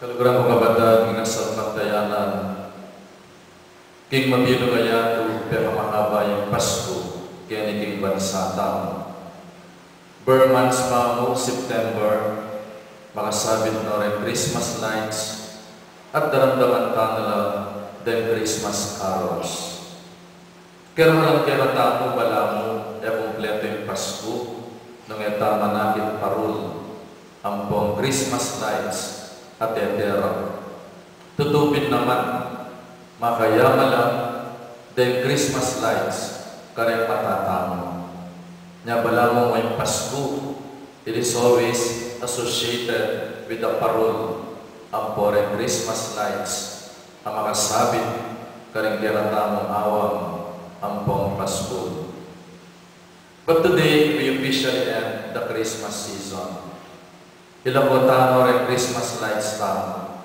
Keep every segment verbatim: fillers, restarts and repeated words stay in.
Kaluguran kung kapatad, king kasalpantayanan, king mabilug a yatu, pepamahaba yang Pasku keni king bansa tamu. Ber months pa mu, September, makasabit no reng Christmas lights at daramdaman tana la deng Christmas carols. Kerahalan kekatamu, balamu e kumpletu ing Pasku nung e ta manakit parul ampong Christmas lights at e tera. Tutu pin naman, makayama la deng Christmas lights kareng mata tamu. Nya balamu ing Pasku, it is always associated with the parul ampo reng Christmas lights a makasabit kareng kekatamung awang ampong Pasku. But today, we officially end the Christmas season. Ilako tana reng Christmas lights tamu.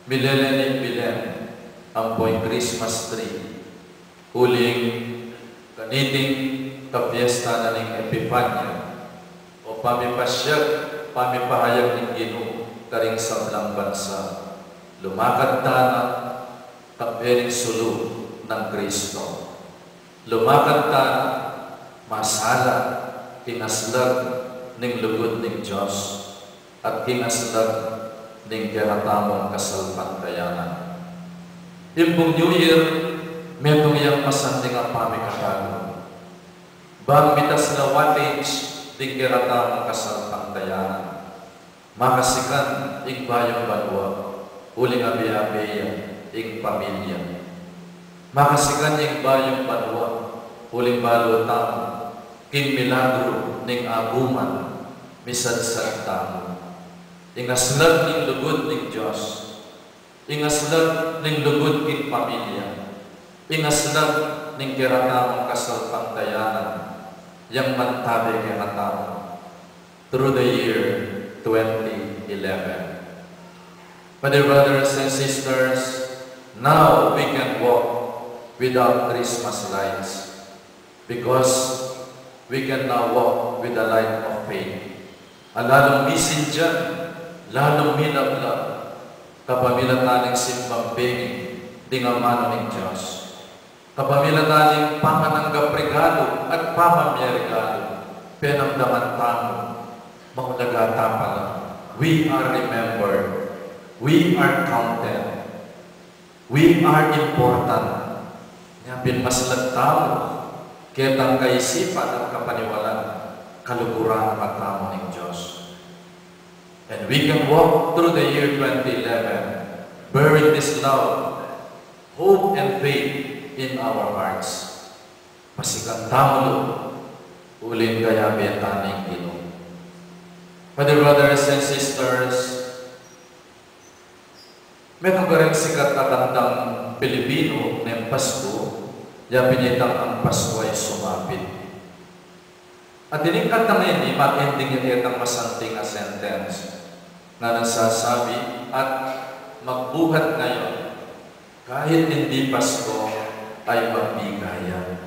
Milele ne ing bilen ampo ing Christmas tree, uling kaniting kapiesta na ning Epifania, o pamipasyag, pamipahayag ning Ginu karing sablang bansa. Lumakad tana kambe ning sulu nang Kristo. Lumakad tana masala king aslag ning lugud ning Dios at king aslag ning kekatamung kasalpantayanan. Ing pung New Year, metung yang masanding a pamikatalu. Bang mitas la wattage ding kekatamung kasalpantayanan. Makasikan ing bayung banua, uling abe-abe ya ing pamilya. Makasikan ya ing bayung banua, uling balu tamu king milagru ning aguman, misadsad tamu. Ing aslag ning lugud ning Dios, ing aslag ning lugud king pamilya, ing aslag ning kekatamung kasalpantayanan, yang mantabe kekatamu through the year twenty eleven. My dear brothers and sisters, now we can walk without Christmas lights because we can now walk with the light of faith. A lalung misindian, lalung milablab, kapamilatan ning simbang bengi ding amanu ning Dios. Kapamilatan ning pamananggap regalu at pamamie regalu, penamdaman tamu, maulaga ta pala, we are remembered, we are counted, we are important. Nya pin maslag tamu, ketang kaisipan at kapaniwalan, kaluguran pa tamu ning Dios. And we can walk through the year twenty eleven bearing this love, hope, and faith in our hearts. Pasikan tamu lu, uling kayabe ta ning Ginu. My dear brothers and sisters, metung kareng sikat a kantang Pilipinu neng Pasku, ya pin itang Ang Pasko Ay Sumapit. At ining kantang ini, mag-ending ya ketang masanting a sentence, ngana, sasabi, "At magbuhat ngayon, kahit hindi Pasko, ay magbigayan.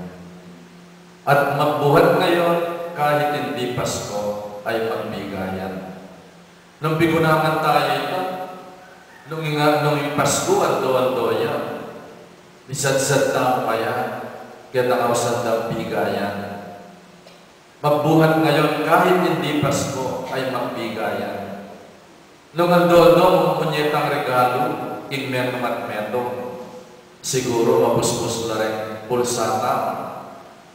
At magbuhat ngayon, kahit hindi Pasko, ay magbigayan." Nung pigunakan ta ya ita, nung ing, nung ing Pasku, aldo-aldo ya, misadsad tamu kaya ketang ausan dang bigayan? Magbuhat ngayon, kahit hindi Pasko, ay magbigayan. Nung aldo-aldo, mumunyetang regalu king metung at metung, siguru mabuspus la reng pulsa tamu.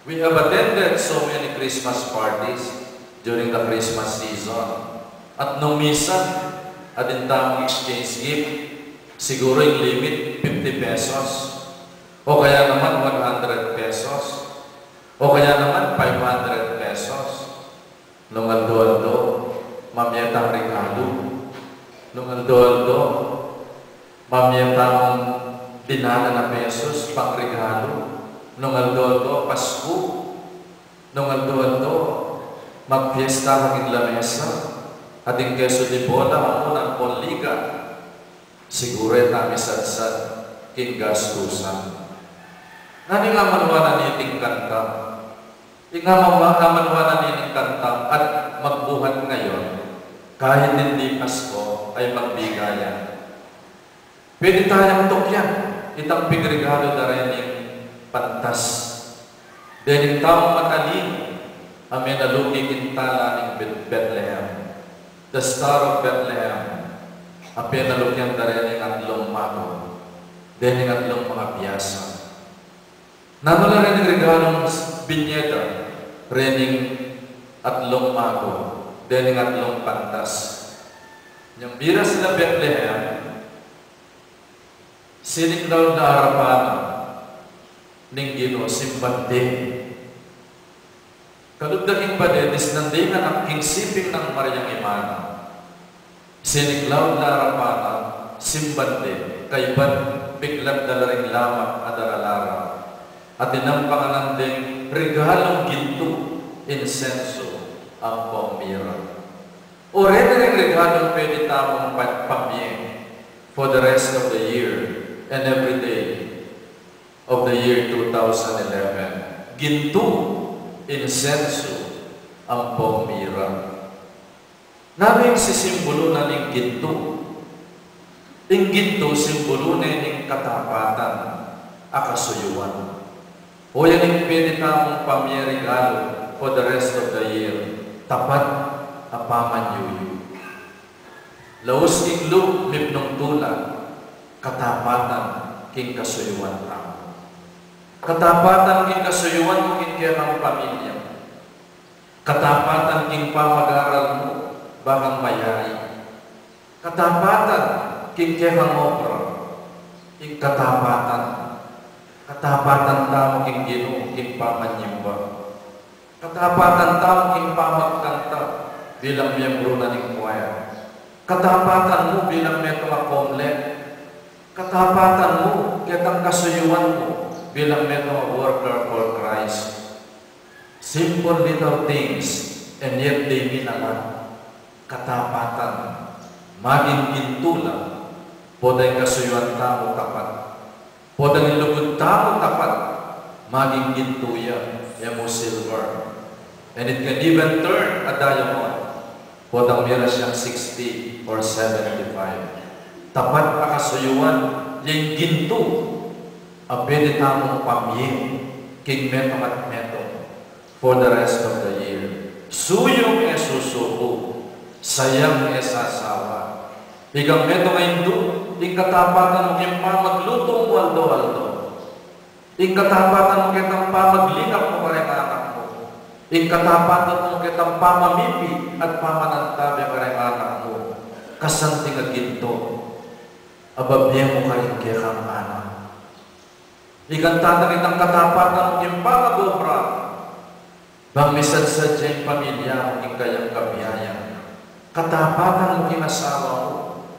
We have attended so many Christmas parties during the Christmas season. At nung misan, atin tamung exchange gift, siguru ing limit fifty pesos, o kaya naman one hundred pesos, o kaya naman five hundred pesos. Nung aldo-aldo, mamie tang regalu. Nung aldo-aldo, mamie tang dinanan a pesos pangregalu. Nung aldo-aldo, Pasku. Nung aldo-aldo, magpiesta ka king lamesa, atin keso de bola, ampong liga. Siguru e ta misadsad king gastusan. Nanu ing amanuan na niting kanta? Ing amanuan na nining kantang "At magbuhat ngayon, kahit hindi Pasko, ay magbigayan"? Pwede tayang tukyan itang pigregalu da rening pantas dening taung matalino a menaluki king tala ning Bet-, Bethlehem, the Star of Bethlehem, a penalukian da rening atlung mago dening atlung mangabiasa. Nanu la rening regalung binie da rening atlung mago dening atlung pantas? Inyang miras la Bethlehem, siniklaud la arapan na ning Ginu, simban de. Kalub da king bale, disnan de ing anak king siping nang Mariang ima na. Siniklaud la arapan na, simban de, kaybat biglat da la ring lamak a daralara, at inampanganan deng regalung gintu, insensu, ampong mira. O reni ring regalung pwede tamung pa-, pamie for the rest of the year and every day of the year two thousand eleven, gintu, insensu, ampong mira. Nanu ing sisimbulu na ning gintu? Ing gintu, simbulu ne ning katapatan a kasuyuan. O yan ing pwede tamung pamie regalu for the rest of the year, tapat a pamanyuyu. Laus king Luke, mipnung tula, katapatan king kasuyuan tamu. Katapatan king kasuyuan mu king kekang pamilya. Katapatan king pamag-aral mu, ba kang mayari. Katapatan king kekang obra. Ing katapatan. Katapatan tamu king Ginu, king pamanyimba. Katapatan tamu king pamagkanta bilang miyembru na ning choir. Katapatan mu bilang metung a COMELEC. Katapatan mu ketang kasuyuan mu bilang metung a worker for Christ. Simple little things, and yet they mean a lot. Katapatan, maging gintu la, potang ing kasuyuan tamu tapat. Potang ing lugud tamu tapat, maging gintu ya, e mu silver. And it can even turn a diamond. Potang mira siyang sixty or seventy-five. Tapat a kasuyuan, yang gintu a pwede tamung pamie king metung at metung for the rest of the year. Suyung e susuku, sayang e sasawa. Ikang metung a indu, ing katapatan mu king pamaglutu mu aldo-aldo. Ing katapatan mu ketang pamaglingap mu kareng anak mu. Ing katapatan mu ketang pamamipi at pamanantabe kareng anak mu. Kasanting a gintu a babie mu karing kekang anak. Ikang tatang itang katapatan mu king pamag-obra. Bang misasadya ing pamilya mu king kayang kabiayan. Katapatan mu king asawa mu.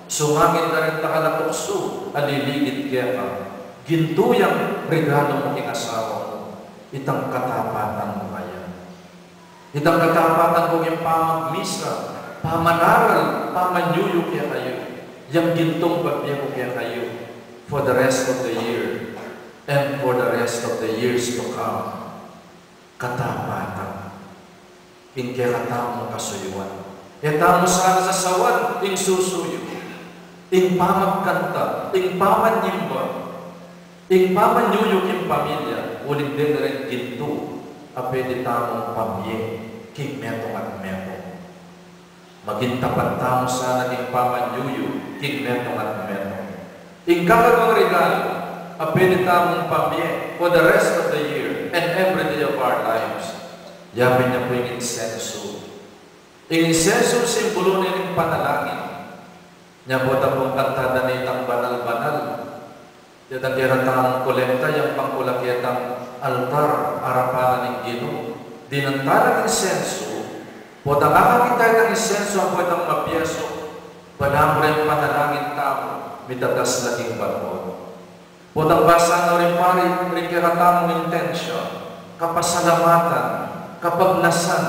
Sumangin da ring dakal a tuksu a liligid keka. Gintu yang regalu mu king asawa mu. Itang katapatan mu kaya. Itang katapatan mu king pamagmisa, pamanaral, pamanyuyu kekayu. Yang gintung babie mu kekayu for the rest of the year and for the rest of the years to come. Katapatan king kekatamung kasuyuan. E tamu sana sasawan ing susuyu, ing pamagkanta, ing pamanyimba, ing pamanyuyu king pamilya, uling deng reng gintu a pwede tamung pamie king metung at metung. Maging tapat tamu sana king pamanyuyu king metung at metung. Ing kakadwang regalu a pwede tamung pamie for the rest of the year and every day of our lives, yapin na pu ing insensu. Ing insensu simbulu ne ning panalangin. Nya potang kanta da ne itang banal-banal, detang kekatamung kolekta yang pangkula ketang altar arapan na ning Ginu. Dinan tala ing insensu, potang akakit taya itang insensu ampo itang mabiasuk, balamu reng panalangin tamu mitatas la king bato. Potang basa na ring pari ring kekatamung intensyon, kapasalamatan, kapagnasan,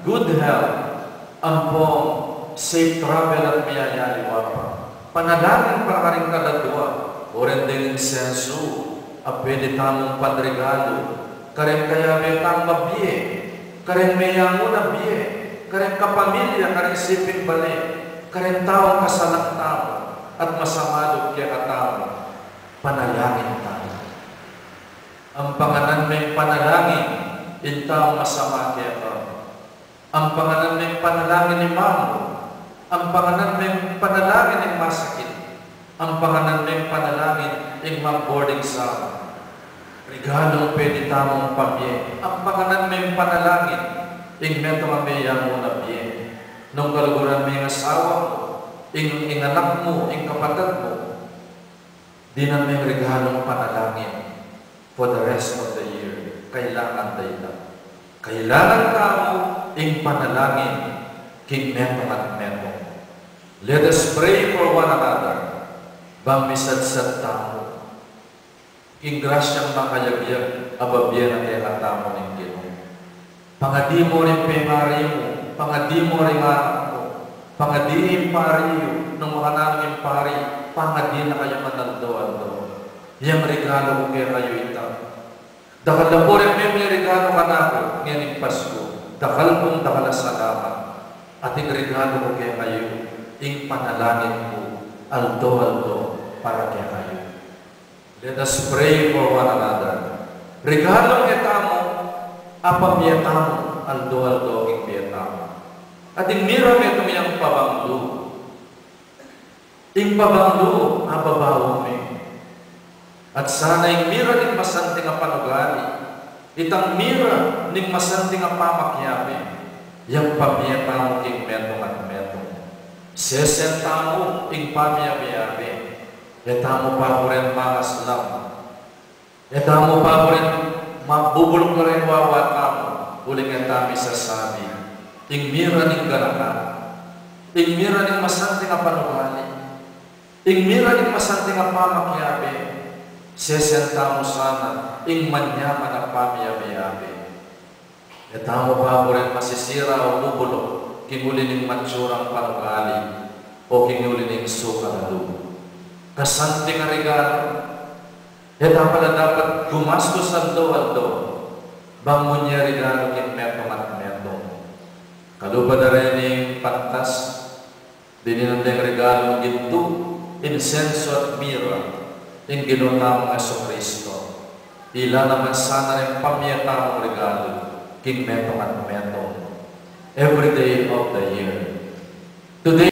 good health, ampong safe travel at miyayaliwa pa. Panalangin para karing kaladua, o reng deng insensu a pwede tamung panregalu kareng kayabe tang mabie, kareng meyangu na bie, kareng kapamilya, kareng siping bale, kareng taung kasalang tamu. at masamalub kekatamu, panalangin tamu. Ampanganan meng panalangin ing taung masama keka. Ampanganan meng panalangin ing mamu. Ampanganan meng panalangin ing masakit. Ampanganan meng panalangin ing mag-boarding sa Regalung pwede tamung pamie. Ampanganan meng panalangin ing metung a meyamu na bie. Nung kaluguran me ing asawa mu, ing, ing anak mu, ing kapatad mu, dinan meng regalung panalangin for the rest of the year. Kailangan da ita. Kailangan tamu ing panalangin king metung at metung. Let us pray for one another. Bang misadsad tamu king grasyang makayabyab a babie na kekatamu ning Ginu. Pangadi mu ring pengari mu, pangadi mu ring anak mu, pangadi ing pari yu, nung makananu ing pari, pangadi na kayu man aldo-aldo. Yang regalu ku kekayu ita. Dakal na pu ring meme regalu kanaku ngening Pasku, dakal pung dakal a salamat. At ing regalu ku kekayu, ing panalangin ku aldo-aldo para kekayu. Let us pray for one another. Regalung e tamu, apamie tamu aldo-aldo king bie tamu. At ing mira metung yang pabanglu, ing pabanglu, ababaun me. At sana ing mira ning masanting a panugali, itang mira ning masanting a pamakiabe, yang pamie tamu king metung at metung. Sesen tamu ing pamiabe-abe. E tamu paburen mangaslam. E tamu paburen mabubuluk la ring wawa tamu, uling e tamu isasabi ing mira ning ganakan, ing mira ning masanting a panugali, ing mira ning masanting a pamakiabe. Sesen tamu sana ing manyaman a pamiabe-abe. E tamu paburen masisira o bubuluk king uli ning matsurang panugali o king uli ning sukal a lub. Kasanting a regalu, e ta pala dapat gumastus aldo-aldo bang munye regalu king metung at metung. Kalupa da reng pantas, bininan deng regalung gintu, insenso at mira ing Ginu tamung Jesucristo. Ila naman sana ring pamie tamung regalu king metung at metung, every day of the year. Today,